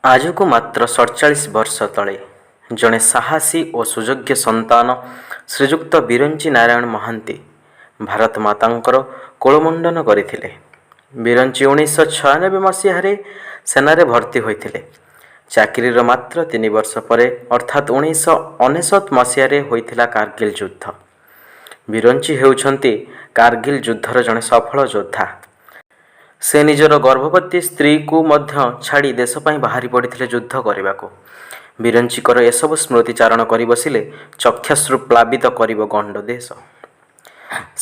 ଆଜକୁ ମାତ୍ର 47 ବର୍ଷ ତଳେ ଜଣେ ସାହସୀ ଓ ସୁଯୋଗ୍ୟ ସନ୍ତାନ ଶ୍ରୀଯୁକ୍ତ ବିରଞ୍ଚି ନାରାୟଣ ମହାନ୍ତି ଭାରତ ମାତାଙ୍କର କୋଳମଣ୍ଡନ କରିଥିଲେ। ବିରଞ୍ଚି 1996 ମସିହାରେ ସେନାରେ ଭର୍ତ୍ତି ହୋଇଥିଲେ। ଚାକିରିର ମାତ୍ର 3 ବର୍ଷ ପରେ, ଅର୍ଥାତ୍ 1999 ମସିହାରେ ହୋଇଥିଲା କାର୍ଗିଲ ଯୁଦ୍ଧ। ବିରଞ୍ଚି ହେଉଛନ୍ତି କାର୍ଗିଲ ଯୁଦ୍ଧର ଜଣେ ସଫଳ ଯୋଦ୍ଧା। ସେ ନିଜର ଗର୍ଭବତୀ ସ୍ତ୍ରୀକୁ ମଧ୍ୟ ଛାଡ଼ି ଦେଶ ପାଇଁ ବାହାରି ପଡ଼ିଥିଲେ ଯୁଦ୍ଧ କରିବାକୁ। ବିରଞ୍ଚିଙ୍କର ଏସବୁ ସ୍ମୃତିଚାରଣ କରି ବସିଲେ ଚକ୍ଷାଶ୍ରୁ ପ୍ଲାବିତ କରିବ ଗଣ୍ଡଦେଶ।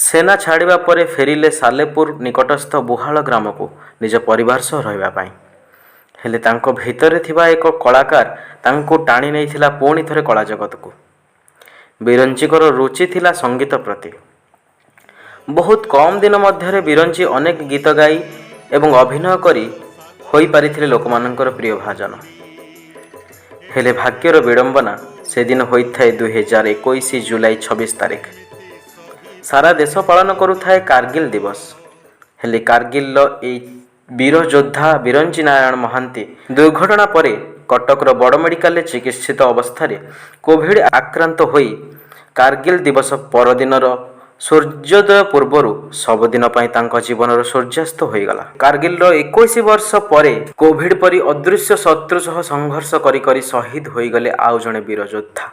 ସେନା ଛାଡ଼ିବା ପରେ ଫେରିଲେ ସାଲେପୁର ନିକଟସ୍ଥ ବୁହାଳ ଗ୍ରାମକୁ ନିଜ ପରିବାର ସହ ରହିବା ପାଇଁ। ହେଲେ ତାଙ୍କ ଭିତରେ ଥିବା ଏକ କଳାକାର ତାଙ୍କୁ ଟାଣି ନେଇଥିଲା ପୁଣି ଥରେ କଳା ଜଗତକୁ। ବିରଞ୍ଚିଙ୍କର ରୁଚି ଥିଲା ସଙ୍ଗୀତ ପ୍ରତି। ବହୁତ କମ୍ ଦିନ ମଧ୍ୟରେ ବିରଞ୍ଚି ଅନେକ ଗୀତ ଗାଇ ଏବଂ ଅଭିନୟ କରି ହୋଇପାରିଥିଲେ ଲୋକମାନଙ୍କର ପ୍ରିୟ ଭାଜନ। ହେଲେ ଭାଗ୍ୟର ବିଡ଼ମ୍ବନା, ସେଦିନ ହୋଇଥାଏ 2021 ଜୁଲାଇ 26 ତାରିଖ। ସାରା ଦେଶ ପାଳନ କରୁଥାଏ କାର୍ଗିଲ ଦିବସ। ହେଲେ କାର୍ଗିଲର ଏଇ ବୀର ଯୋଦ୍ଧା ବିରଞ୍ଚି ନାରାୟଣ ମହାନ୍ତି ଦୁର୍ଘଟଣା ପରେ କଟକର ବଡ଼ ମେଡ଼ିକାଲରେ ଚିକିତ୍ସିତ ଅବସ୍ଥାରେ କୋଭିଡ ଆକ୍ରାନ୍ତ ହୋଇ କାର୍ଗିଲ ଦିବସ ପରଦିନର ସୂର୍ଯ୍ୟୋଦୟ ପୂର୍ବରୁ ସବୁଦିନ ପାଇଁ ତାଙ୍କ ଜୀବନର ସୂର୍ଯ୍ୟାସ୍ତ ହୋଇଗଲା। କାର୍ଗିଲର 21 ବର୍ଷ ପରେ କୋଭିଡ ପରି ଅଦୃଶ୍ୟ ଶତ୍ରୁ ସହ ସଂଘର୍ଷ କରି କରି ଶହୀଦ ହୋଇଗଲେ ଆଉ ଜଣେ ବୀର ଯୋଦ୍ଧା।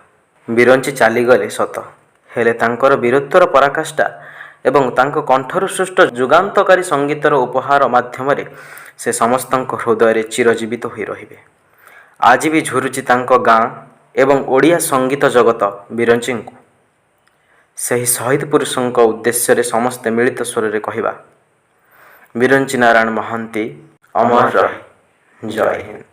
ବିରଞ୍ଚି ଚାଲିଗଲେ ସତ, ହେଲେ ତାଙ୍କର ବୀରତ୍ୱର ପରାକାଷ୍ଠା ଏବଂ ତାଙ୍କ କଣ୍ଠରୁ ସୃଷ୍ଟ ଯୁଗାନ୍ତକାରୀ ସଙ୍ଗୀତର ଉପହାର ମାଧ୍ୟମରେ ସେ ସମସ୍ତଙ୍କ ହୃଦୟରେ ଚିରଜୀବିତ ହୋଇ ରହିବେ। ଆଜି ବି ଝୁରୁଛି ତାଙ୍କ ଗାଁ ଏବଂ ଓଡ଼ିଆ ସଙ୍ଗୀତ ଜଗତ ବିରଞ୍ଚିଙ୍କୁ। ସେହି ଶହୀଦ ପୁରୁଷଙ୍କ ଉଦ୍ଦେଶ୍ୟରେ ସମସ୍ତେ ମିଳିତ ସ୍ୱରରେ କହିବା, ବିରଞ୍ଚି ନାରାୟଣ ମହାନ୍ତି ଅମର ରହେ। ଜୟ ହିନ୍ଦ।